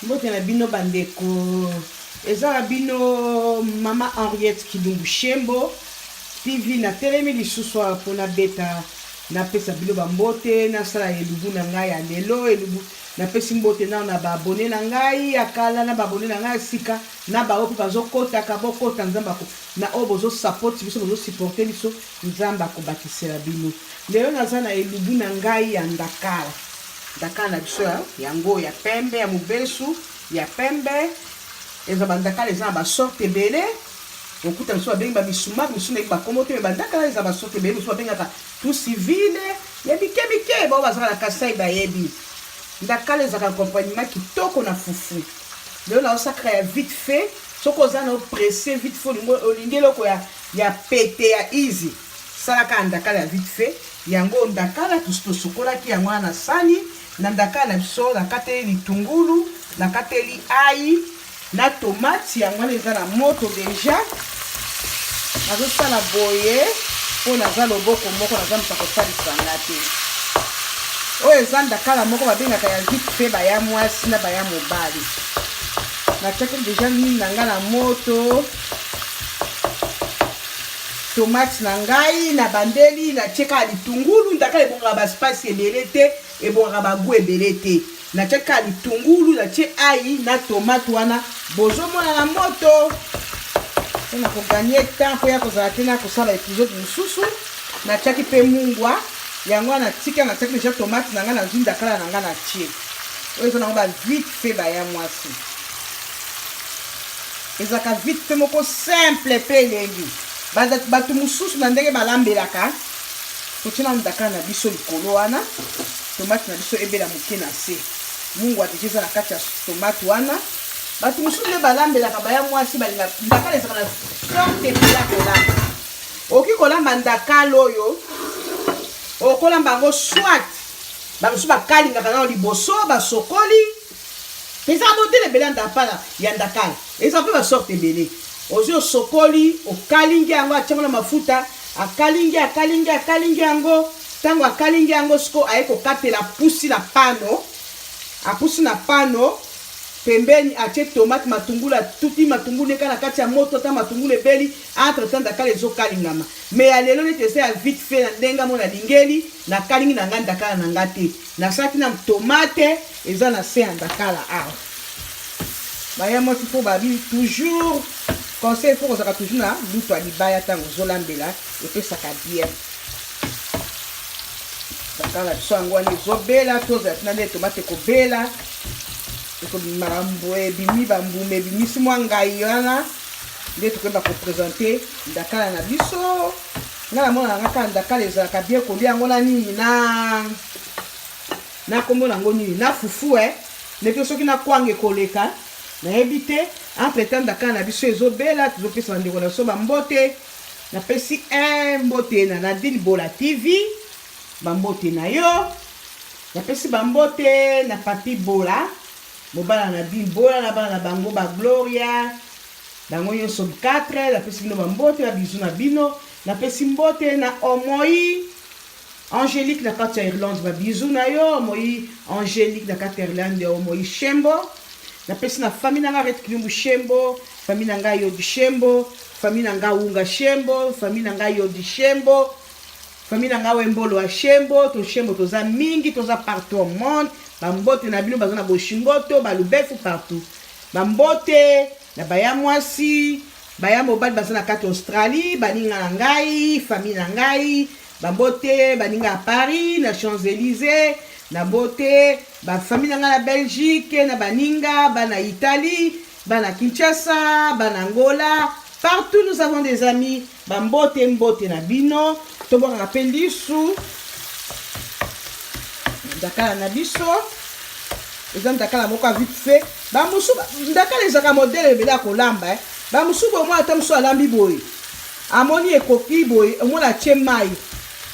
Mbote na bino bandeko, eza na bino mama Henriette Kilumbu Shembo TV. Natelemi lisusu awa mpo nabeta, napesa bino bambote, nasala elubu na ngai ya lelo. Elubu napesi mbote nao na baabone na ngai ya kala na baabone na ngai ya sika na baoyo mpe bazokotaka, bokota Nzambe ako na oyo bozosapoti biso, bozosupporte biso, Nzambe akobakisela bino. Lelo naza na elubu na ngai ya ndakala. Ndakala na biso yango ya pembe, ya mobesu ya pembe. Eza bandakala eza na basorte ebele. Okuta biso babengi ba misumari, misusu nayebi bakombo te, me bandakala eza basorte ebele. Mosusu babengaka tout civile ya mike mike, bao bazalaka na Kasai bayebi. Ndakala ezalaka accompagnement kitoko na fufu. Lelo naosakaka ya vite fait. Soki oza na presse vite fait, olingi eloko ya pete ya easy, sala kaka ndakala ya vite fait. Yango ndakala tosi tosokolaki yango wana na sani. Na ndakala na biso nakateli litungulu, nakateli ayi na tomate, yango wana eza na moto deja. Nazosala boye mpo naza loboko moko, naza moto akosalisa nga te. Oyo eza ndakala moko babengaka ya vite fait, baya mwasi na baya mobali. Natiaki deja nini na nga na moto, tomate na ngai na bandeli, natie kaka litungulu. Ndakala ebongaka ba spice ebele te, ebongaka ba gout ebele te. Natie kaka litungulu, natie ayi na tomate wana bozomona na moto mpona koganye temps mpo ya kozala te na kosala episode mosusu. Natiaki mpe mungwa, yango wana natika, natiaki deja tomate na ngai, nazwi ndakala na ngai natie. Oyo eza nango ba vite fait baya mwasi, ezalaka vite fait moko simple mpe elengi. Bato mosusu na ndenge balambelaka, totie nanu ndakala na biso likolo wana, tomate na biso ebela moke na se, mungwa deja eza na kati ya tomate wana. Bato mosusu nde balambelaka baya mwasi balinga ndakala ezalaka na sorte ebele ya kolamba. Okoki kolamba ndakala oyo, okolamba yango soit bamosusu bakalingaka nano liboso basokoli. Eza modele ebele ya ndapala ya ndakala, eza mpe basorte ebele. Ozwi osokoli, okalingi yango, atiango na mafuta, akalingi akalingi akalingi yango. Ntango akalingi yango siko aye kokatela pusi na pano, apusi na pano pembeni, atie tomate, matungulu, atuti matungulu neka na kati ya moto. Ata matungulu ebeli, entre temps ndakala ezokalingama. Me ya lelo neti eza ya vite fait, na ndenge mo nalingeli, nakalingi na nga ndakala na nga te, nasalaki na tomate eza na se ya ndakala awa. Baya mwasi fo babi toujours conseil, fo kozalaka toujours na lutu ya libaya ntango ozolambela, epesaka bien. Ndakala na biso yango wana ezobela, tozala tina nde tomate ekobela, ekobima ebimi bambuma, ebimisi mwa ngai wana nde tokoyeba kopresente ndakala na biso. Nga namona nanga kaka ndakala ezalaka bien kolia yango na nini, na kombo nango nini, na fufu ndeke soki na kwanga ekoleka nayebi te. Entre temps ndakala na biso ezobela, tozopesa bandeko na biso bambote. Napesi mbote na Nadine Bola TV, bambote na yo. Napesi bambote na Papi Bola, mobala na Nadine Bola na bana na bango ba Gloria, bango nyonso 4. Napesi bino bambote, ba bisous na bino. Napesi mbote na Omoi Angélique na kati ya Irlande, ba bisous na yo Omoi Angélique na kati ya Irlande, Omoi Shembo. Napesi na famille na nga Ret Kilumbu Shembo, famille na nga Yodi Shembo, famille na nga Wunga Shembo, famille na nga Yodi Shembo, famille na nga Wembolo ya Shembo. To Shembo toza mingi, toza partout au monde. Bambote na bino baza na Boshingoto, balubefu partout. Bambote na baya mwasi, baya mobali baza na kati Australie, baninga na ngai, famille na ngai, bambote baninga ya Paris, na Champs-Élysées, na mbote ba famille na ngai na Belgique, na baninga bana Italie, bana Kinshasa, bana Angola, partout nous avons des amis. Bambote mbote na bino, tobwakaka mpe lisu ndakala na biso. Eza ndakala moko ya vite fait. Bamosusu ndakala ezalaka modele ebele ya kolamba. Bamosusu bomona ata mosusu alambi boye, amoni ekoki boye, omona atie mai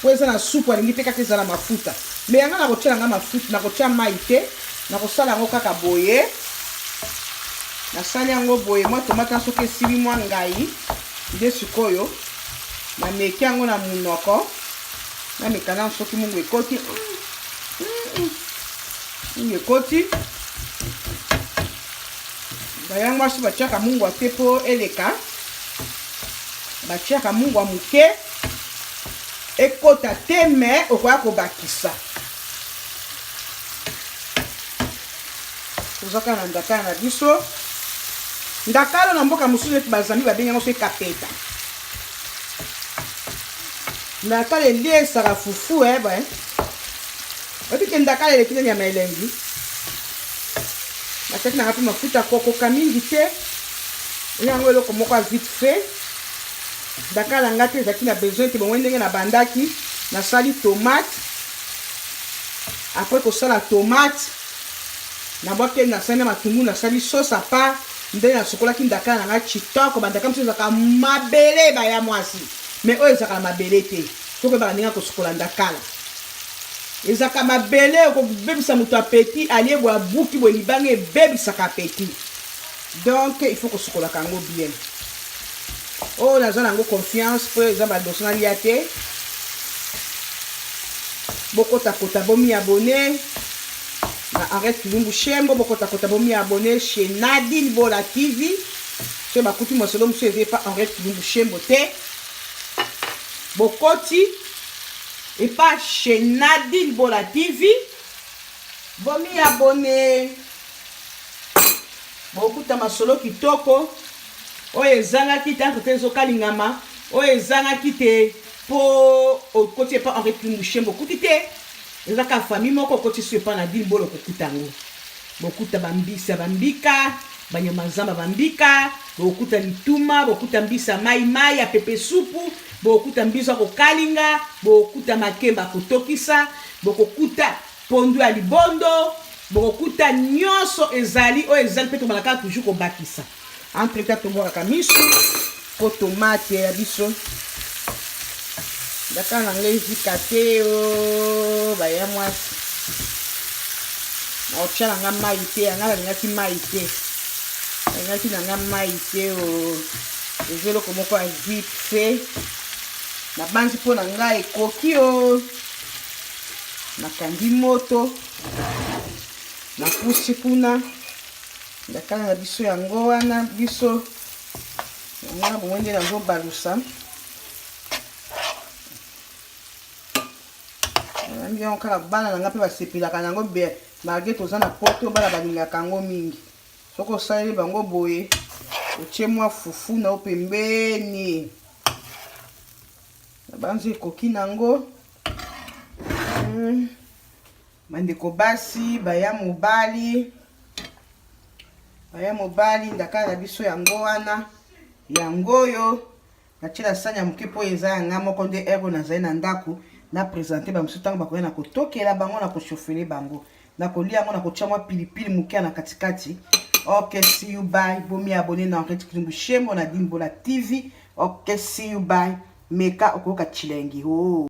po eza na supu, alingi te kaka ezala mafuta. Me yanga nakotia nanga mafuta, nakotia mai te, nakosala yango kaka boye. Nasali yango boye, mwa tomate soki esili mwa ngai nde sikoyo nameki yango na munoko, nameka nano soki mungu ekoti. Mungu ekoti. Baya mwasi batiaka mungwa te mpo eleka, batiaka mungwa moke ekota te, me okoya kobakisa. Toza kaka na ndakala na biso. Ndakala na mboka mosusu neti bazambi babengi yango soki kapeta. Ndakala eliesaka fufu eh, ba oyebi ke ndakala eleki na nyama elengi. Natiaki nanga mpe mafuta kokoka mingi te, yango eloko moko ya vite fait. Ndakala nga te ezalaki na besoin te, bongo ndenge nabandaki nasali tomate. Après kosala tomate, nabwaki nasali na matungulu, nasali sauce à part. Nde nasukolaki ndakala na ngai kitoko. Bandakala mosusu ezalaka mabele baya mwasi, mais oyo ezalaka na mabele te. Soki oyebaka ndenge ya kosukola ndakala, ezalaka mabele okobebisa moto apeti alie boye abuki boye libanga, ebebisaka apeti. Donc il faut kosukolaka yango bien. Oyo naza na yango confiance mpo eza baliboso nalia te. Bokotakota, bomi abonner na Henriette Kilumbu Shembo, bokotakota, bomi abonner chez Nadine Bola TV. Soki bakuti mosolo mosusu eza epa Henriette Kilumbu Shembo te, bokoti epa chez Nadine Bola TV, bomi abonner, bokuta masolo kitoko. Oyo ezangaki te entre te ezokalingama, oyo ezangaki te mpo okoti epa Henriette Kilumbu Shembo okuti te, eza kaka famille moko. Okoti so epa Nadine Bola okokuta yango. Bokuta bambisi ya bambika, banyama zamba bambika, bokuta lituma, bokuta mbisi ya mai mai ya pepe supu, bokuta mbisi ya kokalinga, bokuta makemba kotokisa, bokokuta pondu ya libondo, bokokuta nyonso ezali oyo ezali mpe tomalaka toujours kobakisa. Entre temps tobwakaka misu po tomate ya biso ndaka na ngai ezika te. O baya mwasi, nakotia na nga mai te. Yanga nalingaki mai te, nalingaki na nga mai te. O eza eloko moko ya vite fait, nabanzi mpo na ngai ekoki. O nakangi moto, napusi kuna ndakala na biso yango wana biso yango wana bongo nde nazobalusa. Nalambi yango kaka, bana na nga mpe basepelaka na yango malgré toza na poto, bana balingaka yango mingi. Soki osaleli bango boye, otie mwa fufu na yo pembeni, nabanzi ekoki nango. Bandeko basi, baya mobali, baya mobali, ndakala na biso yango wana yango oyo natiela sani ya moke mpo eza ya nga moko nde ero nazali na ndako na présente bamosusu ntango bakoya na kotokela bango, na koshofele bango, na kolia yango, na kotia mwa pilipili moke na katikati. Ok, see you, bye. Bomi abonner na Henriette Kilumbu Shembo na Dimbola TV. Ok, see you, bye. Meka, okoyoka chilengi. Oh.